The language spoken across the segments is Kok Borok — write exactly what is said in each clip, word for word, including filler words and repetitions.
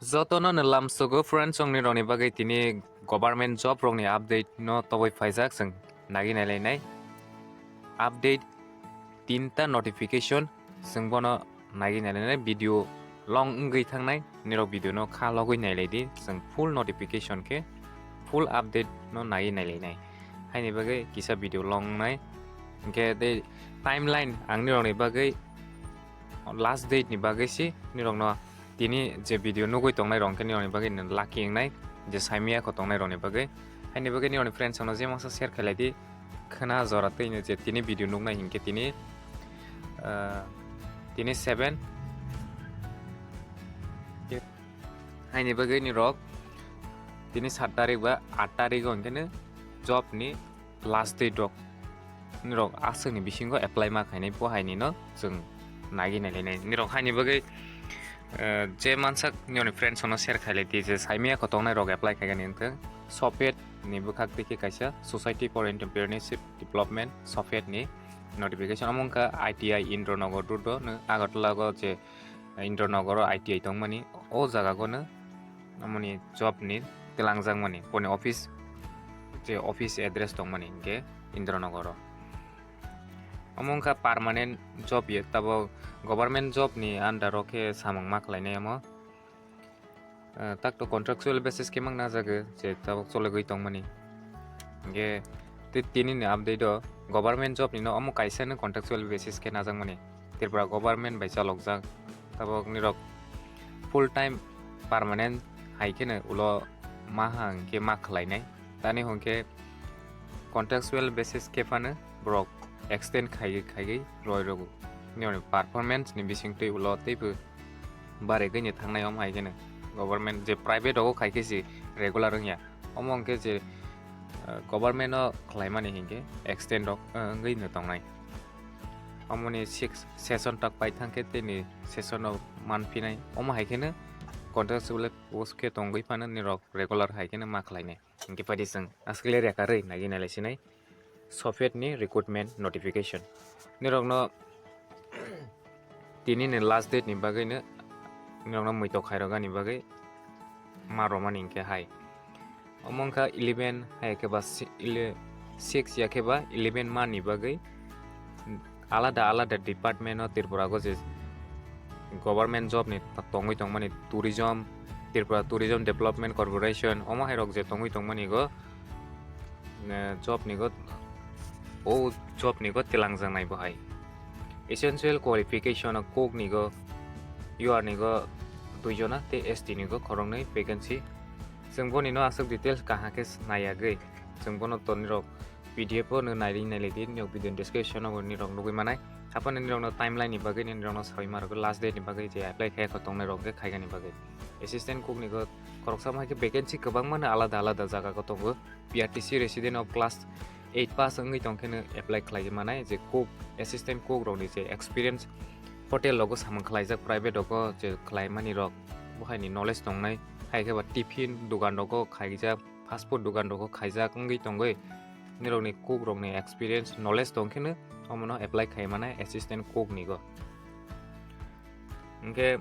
Jotono no lamsogo friends, chwng nirokni bagwi tini government job rokni update no tobwi phaijak, chwng nagi nailainai. Update tinta notification, chwng bono nagi nailainai, video long wngwi thangnai, nirok video no kha logwi nailaidi, chwng full notification khe full update no nagi nailainai. Haini bagwi kisa video long wngnai, hinkhe tei timeline ang nirokni bagwi last date ni bagwi si nirokno tini je video nugwi tongnai rok hinkhe nirokni bagwi no lucky wngnai, je saimaya kho tongnai rokni bagwi. Haini bagwi nirokni friends rokno je masa share khailai di, khwna jora twi no je tini video nuknai hinkhe tini, ah, tini seven. Haini bagwi nirok tini sat tarik ba aat tarik o hinkhe no job ni last date rok nirok aswkni bisingo apply ma khainai, bo haini no chwng nagi nailainai. Nirok haini bagwi, eh, je mansak nirokni friends rokno share khailai di je saimaya kho tongnai rok apply khaigani wngthwng. SOFED ni bwkhak twi khe kaisa Society for Entrepreneurship Development, SOFED ni notification, omo wngkha I T I Indranagar road o, no Agartala o je Indranagar o I T I tongmani, o jaga o no amoni job ni twlangjakmani, boni office, je office address tongmani hinkhe Indranagar o. Omo wngkha permanent job, ye tabok government job ni under o khe samung ma khlainai omo. Ah, tak to contractual basis khe mang najago, je tabok chologwi tongmani. Hinkhe tei tini ni update o government job ni no omo kaisa no contractual basis khe najakmani. Tripura government bai chalokjak. Tabok nirok full time permanent hai kheno ulo ma ha hinkhe ma khlainai. Tani hinkhe contractual basis khe phano borok extend khai khai roi rogo. Nirokni performance ni bisingtwi ulo teibo baregwini thangnai om hai kheno government je private rogo khai khe si regular wngya. Omo hwnkhe je, ah, government o khlaimani hinkhe extend rok, ah, wngwi no tongnai. Omoni six session tak pai thangkhe tini session o manphinai. Omo hai kheno contractual post khe tongwi phano nirok regular hai kheno ma khlainai. Hinkhe phaidi chwng askle reka rwi nagi nailai sinai. SOFED ni recruitment notification. Nirokno tini ni last date ni bagwi no nirokno muitok khairok ani bagwi ma romani hinkhe hai. Omo wngkha eleven hai khe ba si-, ele-, six ya khe ba eleven ma ni bagwi alada alada department o Tripura go je government job ni ta-, tongwi tongmani tourism, Tripura Tourism Development Corporation, omo hai rok je tongwi tongmani go, eh, job ni go, o job ni go tilang jang nai bo hai. Essential qualification o kok ni go, U R ni go dui jona tei S T ni go khoroknwi vacancy. Chwng boni no aswk details kaham khe nai yagwi, chwng bono tonwi rok P D F o no nai ring nai lai di, nirok video description o bo nirok nugwi manai. Haphano nirokno timeline ni bagwi, nirokno sawi ma rwgwi last date ni bagwi je apply khai kho tongnai rok khe khaigani bagwi. Assistant cook ni go khoroksa ma khe vacancy kwbangma no alada alada jaga go tongo. P R T C resident of class eight pass wngwi tong khe no apply khlai manai, je cook, assistant cook rok ni je experience hotel rogo samung khlaijak, private rogo je khlai mani rok bo hai ni knowledge tongnai, hai khe ba tiffin dugan rogo khaijak, fast food dugan rogo khaijak wngwi tongwi, nirokni cook rokni experience, knowledge tong kheno omono apply khai manai assistant cook ni go. Hinkhe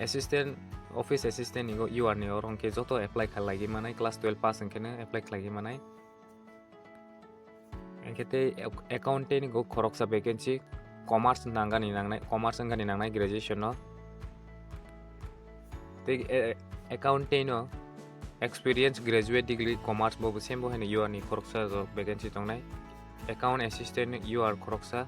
assistant, office assistant ni go U R ni oro hinkhe joto apply khalai manai, class twelve pass hinkhe no apply khlai manai. Hinkhe tei ac-, accountant ni go khoroksa vacancy, commerce nangani nangnai, commerce wngani nangnai graduation no. Tei, eh, accountant no experience graduate degree commerce bo, bo same bo haino U R ni khoroksa rok vacancy tongnai. Account assistant U R khoroksa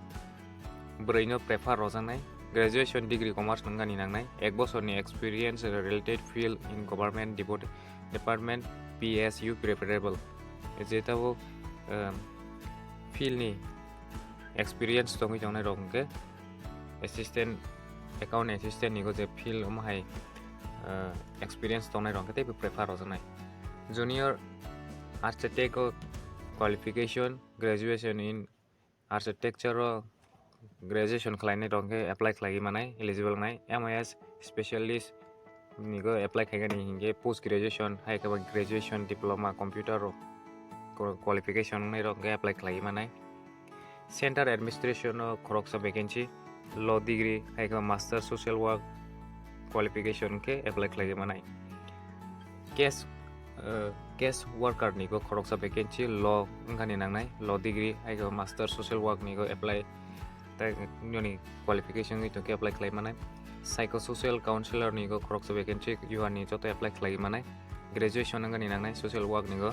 bwrwi no prefer rojaknai. Graduation degree commerce wngani nangnai. Ek bosor ni experience related field in government depot-, department P S U preferable. Je tabuk, um, field ni experience tongwi tongnai rok hinkhe assistant, account assistant ni go je field omo hai, uh, experience tongnai rok hinkhe teibo prefer rojaknai. Junior architect o qualification, graduation in architecture o graduation khlainai rok hinkhe apply khlaiwi manai, eligible wngnai. M I S specialist ni go apply khaigani hinkhe post graduation hai khe ba graduation diploma computer rok qualification wngnai rok hinkhe apply khlaiwi manai. Center administration o khoroksa vacancy, law degree hai khe ba master social work qualification hinkhe apply khlaiwi manai. case, uh, case worker ni go khoroksa vacancy, law wngkha ni nangnai, law degree, hai khe master social work ni go apply, tei nini qualification wngwi tongkhe apply khlai manai. Psychosocial counselor ni go khoroksa vacancy, U R ni joto apply khlai manai. Graduation wngkha ni nangnai social work ni go.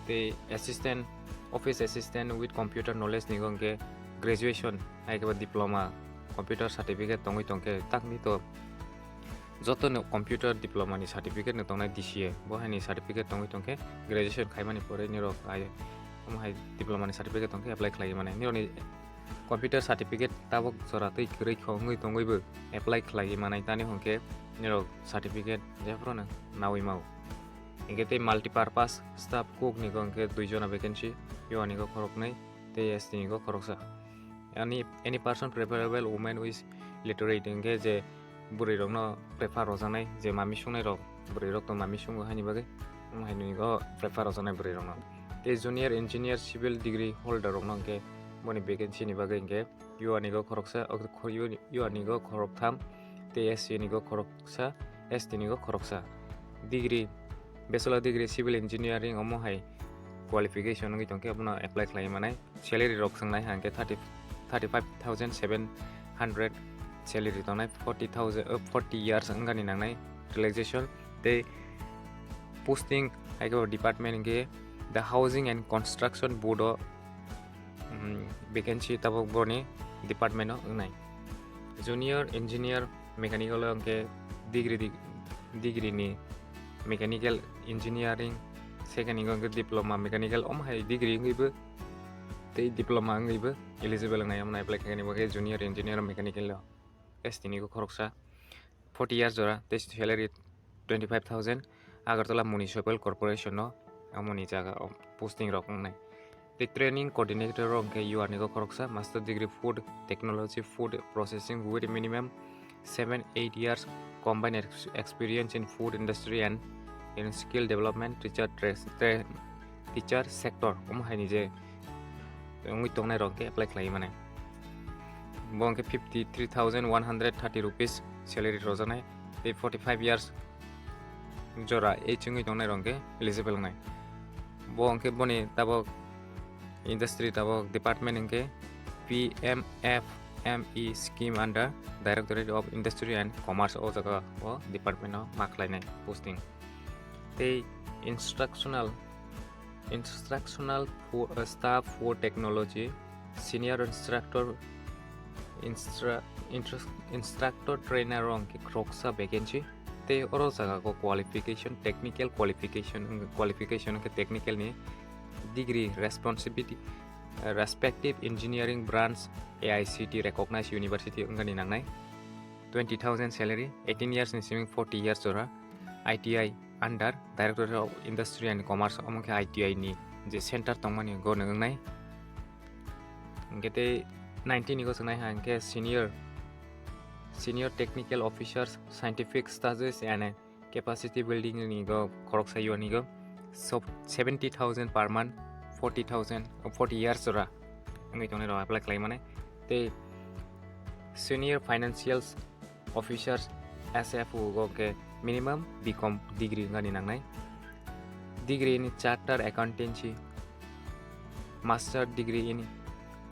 Tei assistant, office assistant with computer knowledge ni go hwnkhe graduation, hai khe ba diploma, computer certificate tongwi tongkhe, takni to joto no computer diploma ni certificate no tongnai D C A, bo hai ni certificate tongwi tongkhe, graduation khaimani pore nirok ai, omo hai diploma ni certificate tongkhe apply khlai manai. Nirok ni computer certificate tabok jora twi kwrwi kho wngwi tongwi bo apply khlai manai, tani hwnkhe nirok certificate jephuru no nawi mao. Hwnkhe tei multipurpose staff cook ni go hwnkhe dui jona vacancy, U R ni go khoroknwi tei S T ni go khoroksa. Any, any person preferable women with literate, hwnkhe je bwrwi rokno prefer rojaknai, je mami sungnai rok, bwrwi rok to mami sungo haini bagwi, omo haini go prefer rojaknai bwrwi rokno. Tei junior engineer civil degree holder rokno hwnkhe boni vacancy ni bagwi hwnkhe U R ni go khoroksa, o kho-, U R ni go khoroktham, tei S C ni go khoroksa, S T ni go khoroksa. Degree, bachelor degree civil engineering omo hai qualification wngwi tongkhe abono apply khlai manai. Salary rok swngnai hwnkhe thirty, thirty five thousand seven hundred salary tongnai, forty thousand, uh, forty years wngani nangnai relaxation. Tei posting hai khe department hwnkhe the Housing and Construction Board o, um, vacancy tabok boni department o wngnai. Junior engineer mechanical o hwnkhe degree di-, degree ni mechanical engineering, second hwnkhe diploma mechanical, omo hai degree wngwi bo tei diploma wngwi bo eligible wngnai, omo apply khaini bagwi junior engineer mechanical o S T ni go khoroksa, forty years jora, tei salary twenty five thousand, Agartala Municipal Corporation no, amoni jaga o posting rok wngnai. Tei training coordinator rok hwnkhe U R ni go khoroksa, master degree food technology, food processing with minimum seven eight years combined ex-, experience in food industry and in skill development, teacher tra-, tra-, teacher sector, omo hai ni je wngwi tongnai rok hwnkhe apply khlai mani. Bo hwnkhe fifty three thousand one hundred thirty rupees salary rojaknai, tei forty five years jora age wngwi tongnai rok hwnkhe eligible wngnai. Bo hwnkhe boni tabok industry tabok department hwnkhe P M F M E scheme under Directorate of Industry and Commerce, o jaga o department o ma khlainai posting. Tei instructional, instructional fo-, uh, staff for technology, senior instructor, instra-, instru-, instructor trainer rok hwnkhe khoroksa vacancy. Tei oro jaga o qualification, technical qualification, qualification hwnkhe technical ni degree responsibility, uh, respective engineering branch A I C T recognized university wngani nangnai. Twenty thousand salary, eighteen years ni simi forty years jora, I T I under Directorate of Industry and Commerce, omo khe I T I ni je center tongmani go nung wngnai. Hwnkhe tei nineteen ni go swngnai ha hwnkhe senior, senior technical officers, scientific studies and capacity building ni go khoroksa yo ni go. So, seventy thousand per month, forty thousand, forty years jora wngwi tongnai rok apply khlai mani. Tei senior financial officers, S F O go ke minimum B Com degree wngani nangnai. Degree in chartered accountancy, master degree in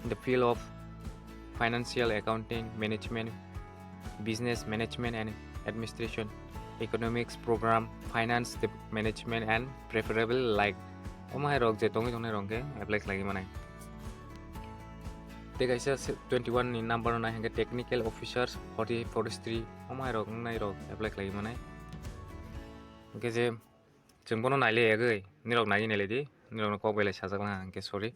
the field of financial accounting, management, business management and administration, economics program, finance de-, management and preferable like omo hai rok je tongwi tongnai rok ke apply khlai manai. Tei kaisa se-, twenty one ni number no nai hwnkhe technical officers, forty, forestry, omo hai rok wngnai rok apply khlai manai. Hwnkhe je chwng bono nailai yagwi, nirok naiwi nailai di, nirok no kok belai sajak na hwnkhe sorry.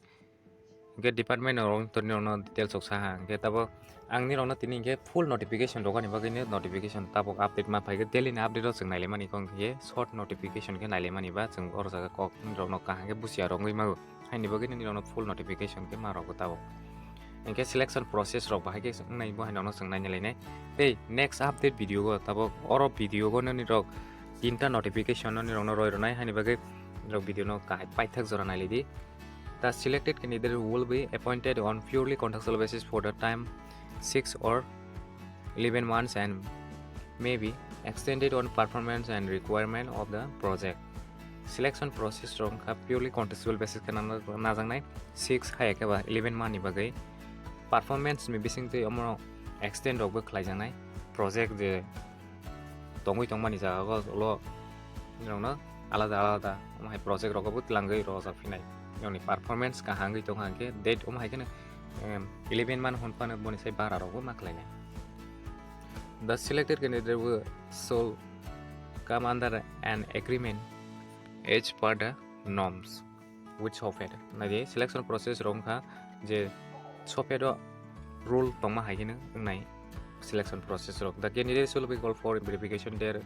Hwnkhe department no rok to nirok no details rok sa ha, hwnkhe tabok ang nirok no tini hwnkhe full notification rok ani bagwi no notification tabok update ma phaikhe daily ni update rok chwng nailai mani kok hwnkhe short notification khe nailai mani ba chwng oro jaga kok nirok no kaham khe busia rok wngwi mago. Haini bagwi nini rokno full notification khe ma rokgo tabok. Hwnkhe selection process rok bahai khe wngnai bo haino chwng naina lainai. Tei next update video go tabok oro video go nini rok tinta notification no nini rokno roi rwnai haini bagwi nini rok video no kahai paithak jora nailai di. The selected candidate will be appointed on purely contractual basis for the time six or eleven months and may be extended on performance and requirement of the project. Selection process rok wngkha purely contestable basis khe nang-, najaknai six hai khe ba eleven month ni bagwi. Performance ni bisingtwi omo extend rokbo khlaijaknai, project je tongwi tongmani jaga o ulo nirokno alada alada omo hai project rogo bo twlangwi rojak phinai. Nirokni performance kaham wngwi tongkha hwnkhe date omo hai kheno, em, eleven month hwn phano boni sai bara rokbo ma khlainai. The selected candidate will shall come under an agreement as per the norms with Sophet. Naidi selection process rok wngkha je Sophet o rule tongma hai kheno wngnai selection process rok. The candidate shall be called for verification their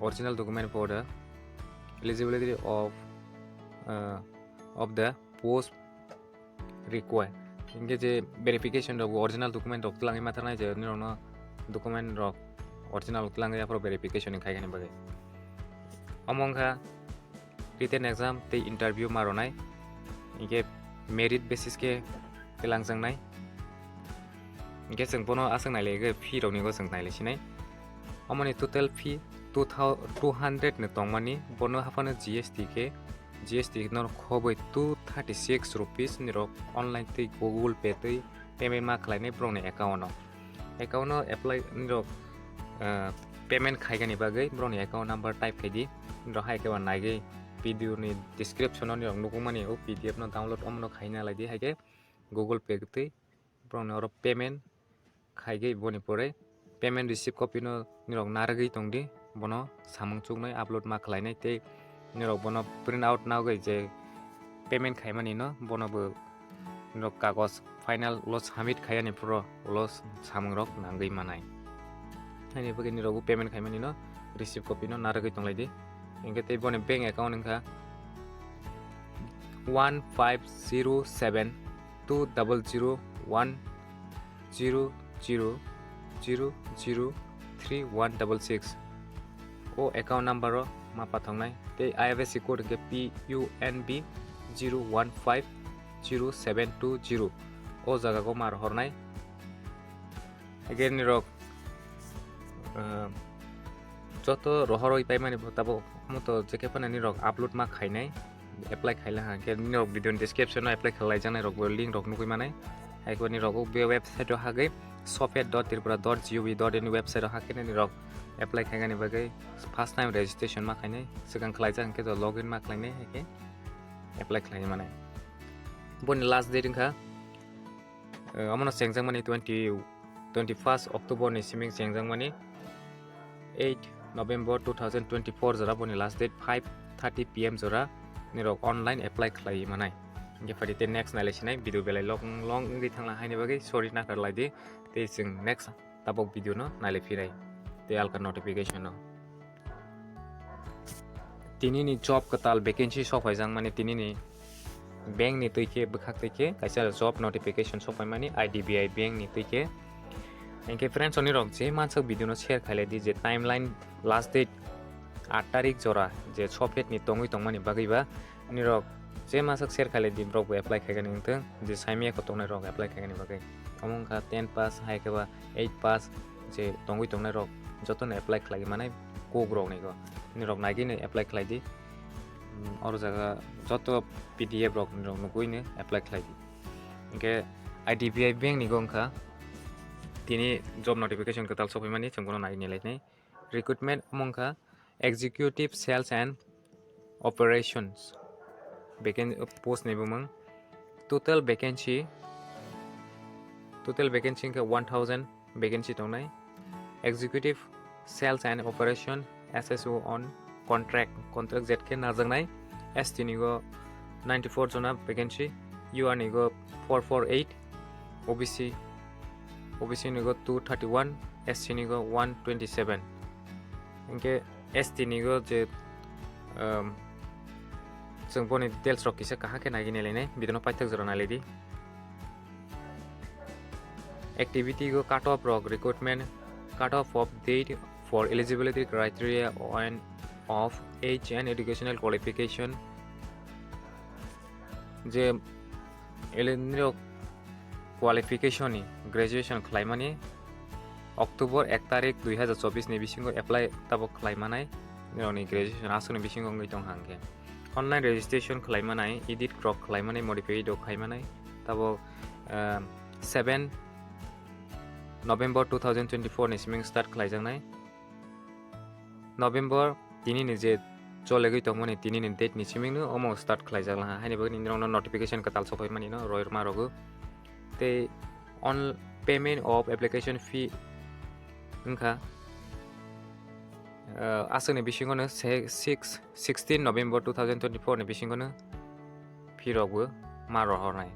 original document for the eligibility of, uh, of the post require. Hinkhe je verification rok, original document rok twlangwi ma thangna je nirokno document rok original twlangwi aphuru verification ni khaikani bagwi. Omo wngkha written exam tei interview ma rwnai, hinkhe merit basis khe twlangjaknai. Hinkhe chwng bono aswk nailai khe fee rokni bo chwng nailai sinai. Omoni total fee two thou-, two hundred ni tongmani, bono haphano G S T khe, G S T no khobwi two thirty six rupees nirok online tei Google Pay tei payment ma khlainai borokni account o. Account o apply nirok, ah, payment khaikani bagwi borokni account number type khaidi. Nirok hai khe ba naigwi video ni description o nirok nukmani o P D F no download omono khaina laidi, hai khe Google Pay twi borokni oro payment khaigwi boni pore payment receipt copy no nirok narwgwi tongdi, bono samung chuknai upload ma khlainai tei nirok bono print out nagwi je payment khaimani no bono bo nirok kagoj final ulo submit khaiyani phuru ulo samung rok nangwi manai. Haini bagwi nirok bo payment khaimani no receipt copy no narwgwi tonglaidi. Hinkhe tei boni bank account wngkha one five zero seven two double zero one zero zero zero zero three one double six. O account number o ma pathoknai tei I F S C code hinkhe P U N B zero one five zero seven two zero. O jaga o ma rohornai. Again nirok, ah, joto rohorwi paimani bo tabuk omo to jekhe phano nirok upload ma khainai, apply khaila ha khe nirok video ni description o apply khlaijaknai rok bo link rok nugwi manai. Hai khe nirok o be website o hagwi sophet dot tripura dot gov dot in website o hakhe nirok apply khainani bagwi first time registration ma khainai, swkang khlaijak hinkhe to login ma khlainai, hai khe apply khlai manai. Boni last date wngkha, eh, omono chengjakmani twenty, twenty first October ni simi chengjakmani eight November two thousand twenty four jora boni last date five thirty P M jora nirok online apply khlai manai. Hinkhe phaidi tei next nailai sinai video belai long long wngwi thangla haini bagwi sorry nakarlaidi tei chwng next tabuk video no nailai phinai tei alka notification no. Tini ni job kwtal vacancy sok phaijak mani tini ni bank ni twi khe bwkhak twi khe kaisa job notification sok phaimani I D B I bank ni twi khe. Hinkhe friends oni rok je mansak video no share khailai di je timeline last date aat tarik jora je sophet ni tongwi tongmani bagwi ba nirok je mansak share khailai di borok bo apply khaigani wngthung je saimaya kho tongnai rok apply khaigani bagwi. Omo wngkha ten pass hai khe ba eight pass je tongwi tongnai rok jotono apply khlai manai kok rok ni go. Nirok naigwi no apply khlai di. Mm, oro jaga joto P D F rok nirok nugwi no apply khlai di. Hinkhe I D B I bank ni go wngkha tini job notification kwtal sok phaimani chwng bono nai nai lai nai. Recruitment omo wngkha Executive Sales and Operations vacan-, post ni bumung. Total vacancy, total vacancy wngkha one thousand vacancy tongnai. Executive Sales and Operation S S O on contract, contract jet khe najaknai. S T ni go ninety four jona vacancy, U R ni go four four eight, O B C, O B C ni go two thirty one, S C ni go one twenty seven. Hinkhe S T ni go je, um, chwng boni details rok kisa kaham khe nai nai lainai, video no paithak jora nai lai di. Activity go cut off rok recruitment cut off of date for eligibility criteria and of age and educational qualification. Je ele nirok qualification ni graduation khlaimani October ek tarik dui hazar chobbish ni bisingo apply tabok khlai manai, nini graduation aswkni bisingo wngwi tong hang khe. Online registration khlai manai, edit rok khlai manai, modify rok khai manai, tabok, ah, seven November two thousand twenty-four ni siming start khlaijaknai. November tini ni je cholegwi tongmani tini ni date ni siming no omo start khlaijak laha, haini bagwi nini rokno notification kwtal sopai mani no roi rwma rogo. Tei on payment of application fee wngkha, ah, aswkni bisingo no se-, six, sixteen November two thousand twenty-four ni bisingo no fee rokbo ma rohornai.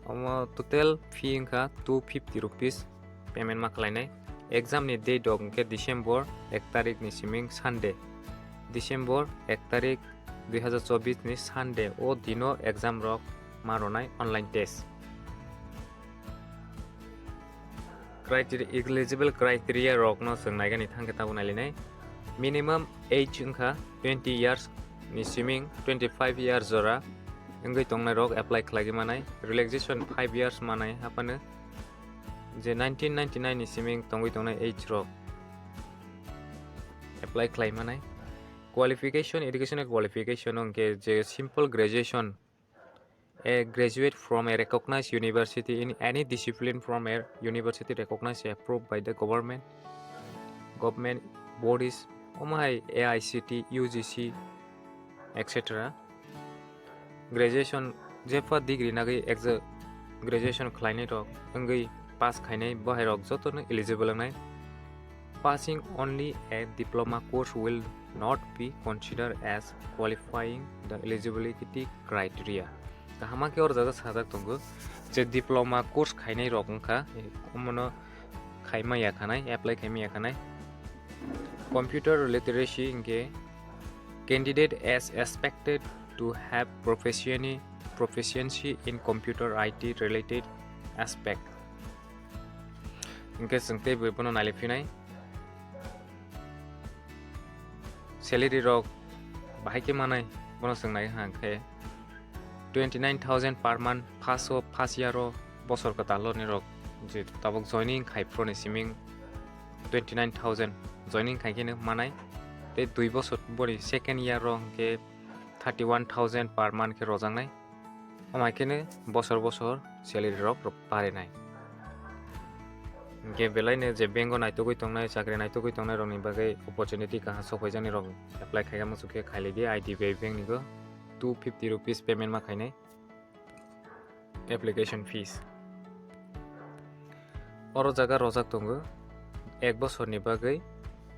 Omo total fee wngkha two fifty rupees payment ma khlainai. Exam ni date rok hwnkhe December ek tarik ni siming Sunday, December ek tarik dui hazar chobbish ni Sunday o dino exam rok ma ronai online test. Criteria, eligible criteria rokno chwng naigani thangkhe tabuk nailinai. Minimum age wngkha twenty years ni siming, twenty five years jora wngwi tongnai rok apply khlaigwi manai. Relaxation five years manai haphano je nineteen ninety nine ni siming tongwi tongnai age rok apply khlai manai. Qualification, educational qualification hwnkhe je simple graduation, a graduate from a recognized university in any discipline from a university recognized approved by the government, government bodies, omo hai A I C T E, U G C, et cetera. Graduation, jepha degree nagwi exa-, graduation khlainai rok wngwi pass khainai bo hai rok jotono eligible wngnai. Passing only a diploma course will not be considered as qualifying the eligibility criteria. Kaham khe o jaga sajak tongo je diploma course khainai rok wngkha, omono khaima ya khanai, apply khaima ya khanai. Computer literacy hwnkhe candidate as expected to have proficiency, proficiency in computer I T related aspect. Hwnkhe chwng tei bo bono nailai phinai. Salary rok bahai khe manai, bono chwng nai hwnkhe twenty nine thousand per month, first o, first year o, bosor kwtal o nini rok je tabuk joining khai phuru ni siming twenty nine thousand joining khai khe no manai. Tei dui bosor boni second year o hwnkhe thirty one thousand per month khe rojaknai. Omo hai kheno bosor bosor salary rok rok parinai. Hwnkhe belaino je bank o naitugwi tongnai, chakri naitugwi tongnai rokni bagwi opportunity kaham sok phaijaknai rok apply khaikha muchuk khe khailai di I D B I bank ni go two fifty rupees payment ma khainai application fees. Oro jaga rojak tongo ek bosorni bagwi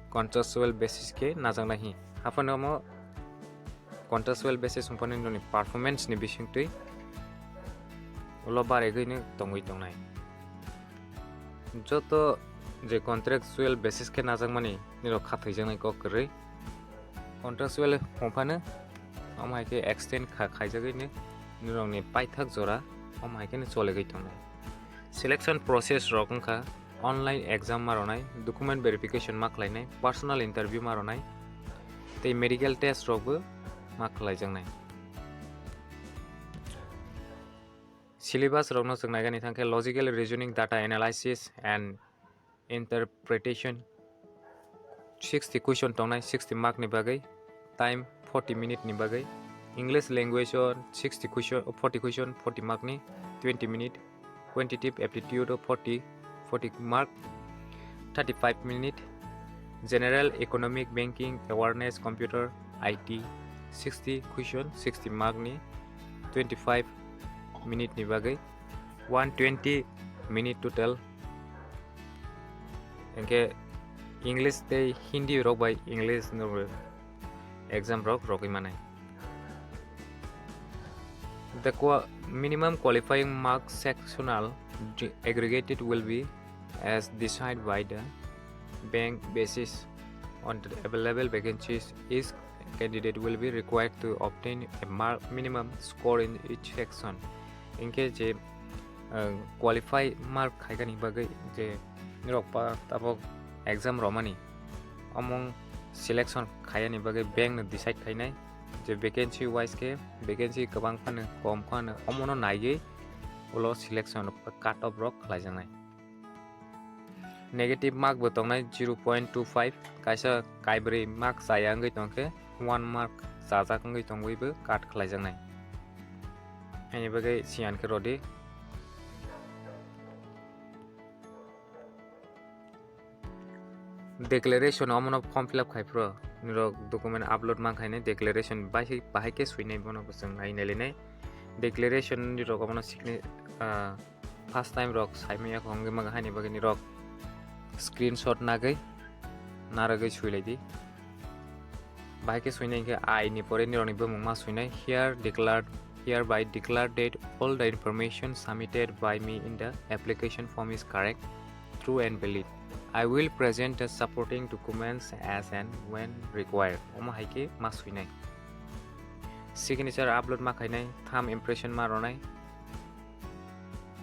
contractual basis khe najaknai hi. Haphano omo contractual basis wngphano nini performance ni bisingtwi ulo barigwino tongwi tongnai. Joto je contractual basis khe najakmani nirok khathaijaknai kok kwrwi. Contractual wngphano omo hai khe extend kha khaijagwino nirokni paithak jora omo hai kheno cholegwi tongnai. Selection process rok wngkha online exam ma rwnai, document verification ma khlainai, personal interview ma rwnai, tei medical test rokbo ma khlaijaknai. Syllabus rokno chwng naigani thangkhe logical reasoning, data analysis and interpretation, sixty question tongnai, sixty mark ni bagwi, time forty minute ni bagwi. English language o sixty question, forty question, forty mark ni, twenty minute. Quantitative aptitude o forty, forty mark, thirty five minute. General economic, banking, awareness, computer, I T, sixty question, sixty mark ni, twenty five minute ni bagwi, one twenty minute total. Hwnkhe English tei Hindi rok bai English no exam rok rogwi manai. The qua-, minimum qualifying mark sectional de-, aggregated will be as decided by the bank basis on the available vacancies. Each candidate will be required to obtain a mar-, minimum score in each section. Hwnkhe je, uh, qualify mark khaikani bagwi je nirok pa tabok exam romani omong selection khaiyani bagwi bank no decide khainai je vacancy wise khe vacancy kwbang phano kom phano omono naiwi ulo selection cut off rok khlaijaknai. Negative mark bo tongnai zero point two five, kaisa kaibrwi mark chaya wngwi tongkhe one mark chajak wngwi tongwibo cut khlaijaknai. Haini bagwi siyan khe rwdi. Declaration omono form fill up khai phuru nirok document upload man khainai declaration bahai bahai khe swinai bono bo chwng nai nailainai. Declaration nirok omono signi-, ah, first time rok saimanya wngwi manga haini bagwi nirok screenshot nagwi narwgwi swilaidi. Bahai khe swinai hinkhe I ni pore nirokni bumung ma swinai. Here declared, hereby declared that all the information submitted by me in the application form is correct, true and valid. I will present the supporting documents as and when required. Omo hai khe ma swinai. Signature upload ma khainai, thumb impression ma rwnai.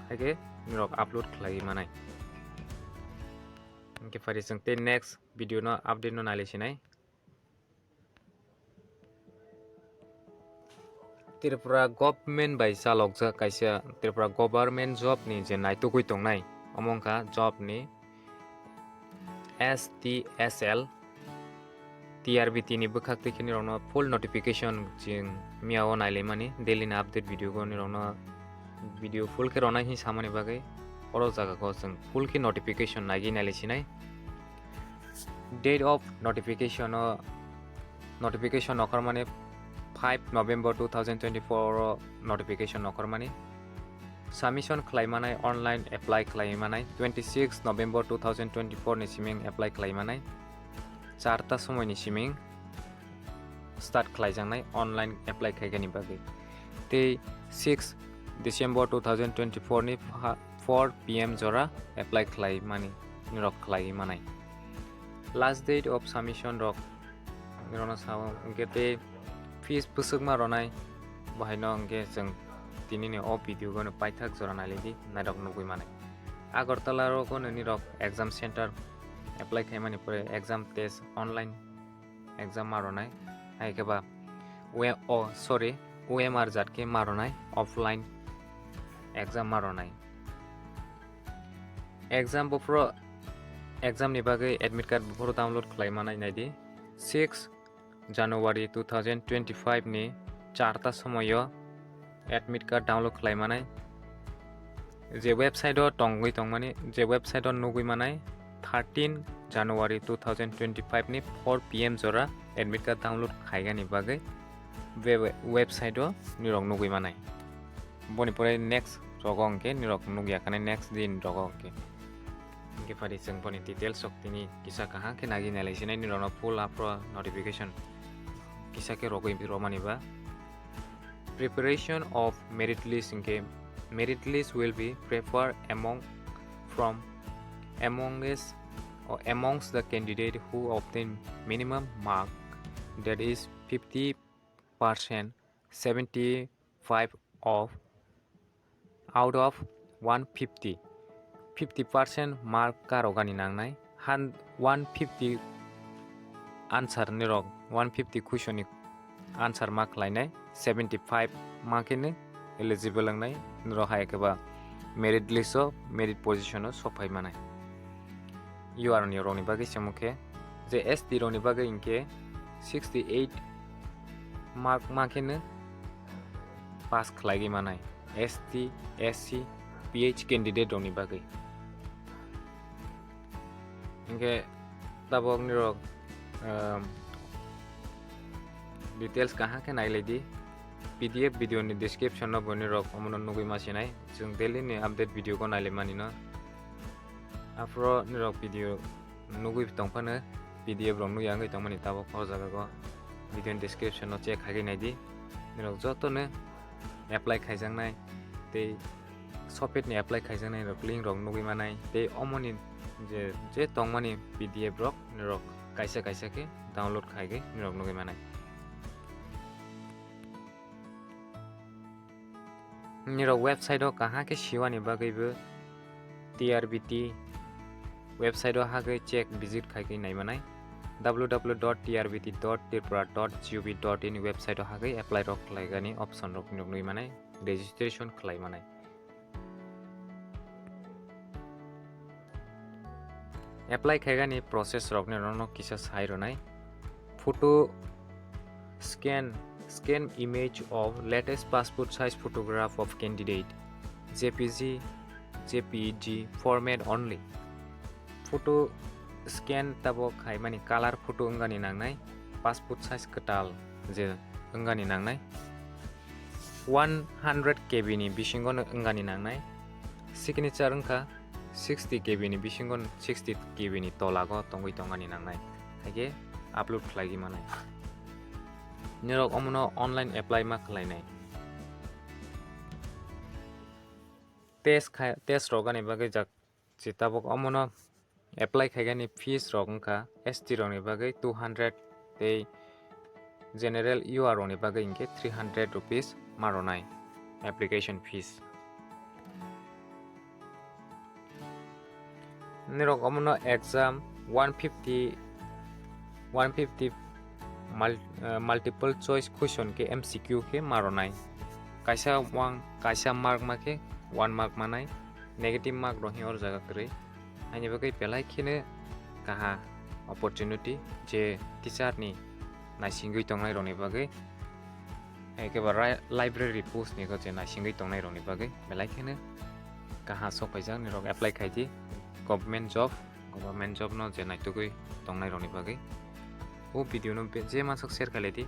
Hai khe nirok upload khlaiwi manai. Hinkhe phari chwng tei next video no update no nailai sinai. Tripura government bai chalokjak kaisa Tripura government job ni je naitugwi tongnai, omo wngkha job ni S T S L, T R B T ni bwkhak twi khe nirokno full notification chwng miyao nailaimani, daily ni update video go nirokno video full khe rwnai hin samani bagwi oro jaga go chwng full khe notification naigwi nailai sinai. Date of notification o, notification okhormani five November two thousand twenty-four o notification okhormani. Submission khlaimanai, online apply khlaimanai twenty-six November two thousand twenty-four ni siming apply khlaimanai, char ta somoi ni siming start khlaijaknai online apply khaigani bagwi. Tei six December two thousand twenty-four ni pha-, four P M jora apply khlaimani nirok khlaiwi manai. Last date of submission rok nirokno sao, hinkhe tei fees bwswkma rwnai, bo haino hinkhe chwng tinini o video gono paithak jora nailaidi, nairok nugwi manai. Agartala rogo nini rok exam center apply khaimani pore exam test online exam ma rwnai, hai khe ba we-, oh, sorry, O M R jat khe ma rwnai, offline exam ma rwnai. Exam buphuru exam ni bagwi admit card buphuru download khlai manai, naidi six January two thousand twenty-five ni char ta somoio admit card download khlai manai. Je website o tongwi tongmani, je website o nugwi manai, thirteen January two thousand twenty-five ni four P M jora admit card download khaigani bagwi be we-, website o nirok nugwi manai. Boni pore next rogo hwnkhe nirok nugya khane next din rogo hwnkhe. Hwnkhe phari chwng boni details rok tini kisa kaham khe nagwi nailai sinai nirokno full aphro notification kisa khe rogwi romani ba. Preparation of merit list hwnkhe merit list will be prepared among, from, amongst, or amongst the candidate who obtain minimum mark, that is fifty percent, seventy-five of out of one fifty, fifty percent mark karogani nangnai, han one fifty answer nirok, one fifty question ni answer ma khlainai, seventy-five ma khe no eligible wngnai, nirok hai khe ba merit list o, merit position o sophai manai. U R ni rokni bagwi se mukhe je S T rokni bagwi hinkhe sixty-eight mark ma khe no pass khlaigwi manai, S T, S C, P H candidate rokni bagwi. Hinkhe tabok nirok, um, details kaham khe nailai di. P D F video ni description no bo nirok omono nugwi ma sinai. Chwng daily ni update video ko nailai mani no. Aphro nirok video nugwi tongphano P D F rok nugya wngwi tongmani tabok o jaga go video ni description no check khaigwi naidi. Nirok joto no apply khaijaknai tei software ni apply khaijaknai rok link rok nugwi manai tei omoni je, je tongmani P D F rok nirok kaisa kaisa khe download khaigwi nirok nugwi manai. Nirok website o kaham khe siwani bagwi bo T R B T website o hagwi check visit khaigwi naimanai, W W W dot T R B T dot tripura dot G O V dot in website o hagwi apply rok khlaigani option rok nuknwi manai, registration khlai manai. Apply khaigani process rokni norokno kisa sai rwnai. Photo scan, scan image of latest passport size photograph of candidate, J P G, J P E G format only. Photo scan tabok khaimani color photo wngani nangnai, passport size kwtal je wngani nangnai, one hundred K B ni bisingo no wngani nangnai, signature wngkha sixty K B ni bisingo, sixty K B ni tolago tongwi tongani nangnai, haikhe upload khlaigwi manai. Nirok omono online apply ma khlainai. Test khai, test rogani bagwi jak, je tabok omono apply khaigani fees rok wngkha S T rokni bagwi two hundred tei general U R rokni bagwi hinkhe three hundred rupees ma rwnai application fees. Nirok omono exam one fifty, one fifty mul-, eh, multiple choice question khe M C Q khe ma rwnai. Kaisa wng, kaisa mark ma khe one mark manai, negative mark rok hinkhe or jaga kwrwi. Haini bagwi belai kheno kaha opportunity je teacher ni naisingwi tongnai rokni bagwi, haikhe ba ri-, library post ni je naisingwi tongnai rokni bagwi belai kheno kaha sok paijak, nirok apply khaidi government job, government job no je naitugwi tongnai rokni bagwi. O video no be-, je mansuk share khailai di,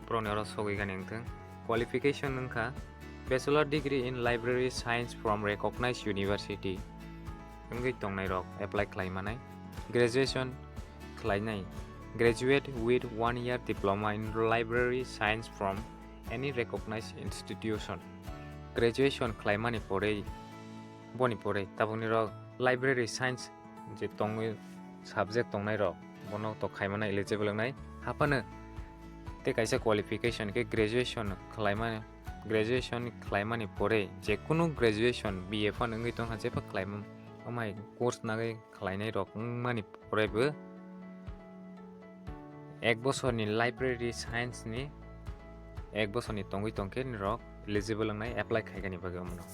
borokni oro sogwi gani wngthung. Qualification wngkha Bachelor degree in library science from recognized university wngwi tongnai rok apply khlai manai. Graduation khlainai, graduate with one year diploma in library science from any recognized institution. Graduation khlaimani porwi, boni porwi tabukni rok library science je tongwi subject tongnai rok, bono to khaimano eligible wngnai. Haphano tei kaisa qualification khe graduation khlaimani, graduation khlaimani porwi jekunu graduation B A phano wngwi tongkha, jepha khlaima, amai course nagwi khlainai rok wngmani porwi bo ek bosorni library science ni ek bosorni tongwi tongkhe nirok eligible wngnai apply khaigani bagwi omono.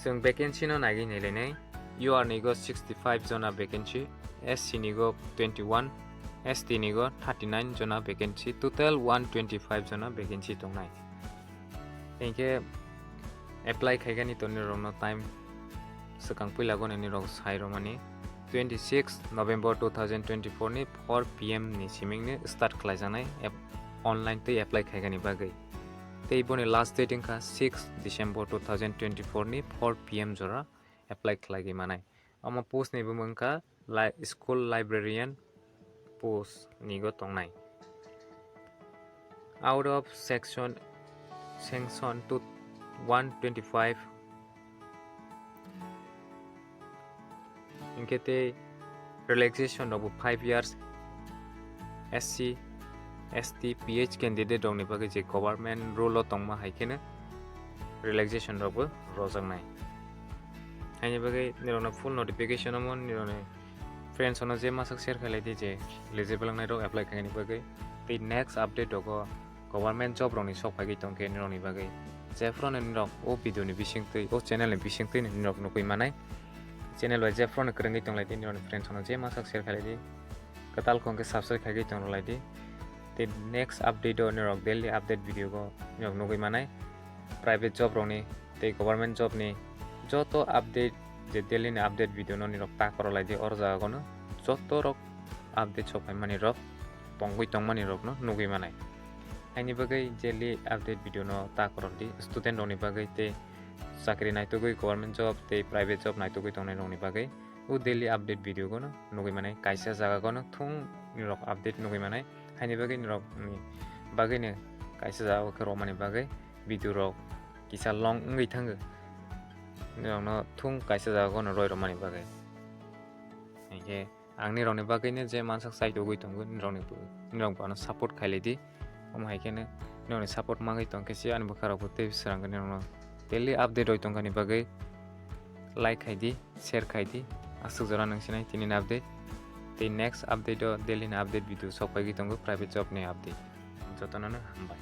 Chwng vacancy no nagwi nailainai, U R ni go sixty five jona vacancy, S C ni go twenty one, S T ni go thirty nine jona vacancy, total one twenty five jona vacancy tongnai. Hinkhe apply khaigani to nirokno time swkang puila goni nirok sai romani. Twenty six November two thousand twenty four ni four P M ni siming ni start khlaijaknai ap-, online tei apply khaigani bagwi. Tei boni last date wngkha six December two thousand twenty four ni four P M jora apply khlaigwi manai. Omo post ni bumung wngkha li-, school librarian post ni go tongnai. Out of section, sanction to one twenty five, hinkhe tei relaxation rok bo five years, S C, S T, P H candidate rokni bagwi je government rule o tongma hai kheno relaxation rok bo rojaknai. Haini bagwi nirokno full notification omo nirokni friends ono je masak share khailai di je eligible wngnai rok apply khaini bagwi. Tei next update rogo government job rokni sok phaigwi tongkhe nirokni bagwi. Jephru no nirok o video ni bisingtwi, o channel ni bisingtwi nirok nukwi manai. Channel bai jephru no kwrwngwi tonglai di, nirokni friends ono je masak share khailai di. Kwtal khong khe subscribe khaigwi tong rwlai di. Tei next update o nirok daily update video go nirok nugwi manai. Private job rokni tei government job ni joto update, je daily ni update video no nirok ta korolai di, oro jaga gono joto rok update sok phaimani rok tongwi tongmani rok no nugwi manai. Haini bagwi daily update video no ta korol di student rokni bagwi tei chakri naitugwi government job tei private job naitugwi tongnai rokni bagwi. O daily update video gono nugwi manai, kaisa jaga gono thung nirok update nugwi manai, haini bagwi nirok ni bagwi no kaisa jaga o khe romani bagwi video rok kisa long wngwi thango, nirok no thung kaisa jaga gono roi romani bagwi. Hinkhe ang nirok ni bagwi no je mansak chai tugwi tongo, nirok ni, nirok bo ano support khailai di. Omo hai kheno nirokni support mangwi tongkhe se ani bwkha rokbo tei swrang khe nirokno daily update roi tongkha ni bagwi like khai di, share khai di. Aswk jora nang sinai tini ni update. Tei next update o daily ni update video sok paigwi tongo private job ni update. Jotono no hambai.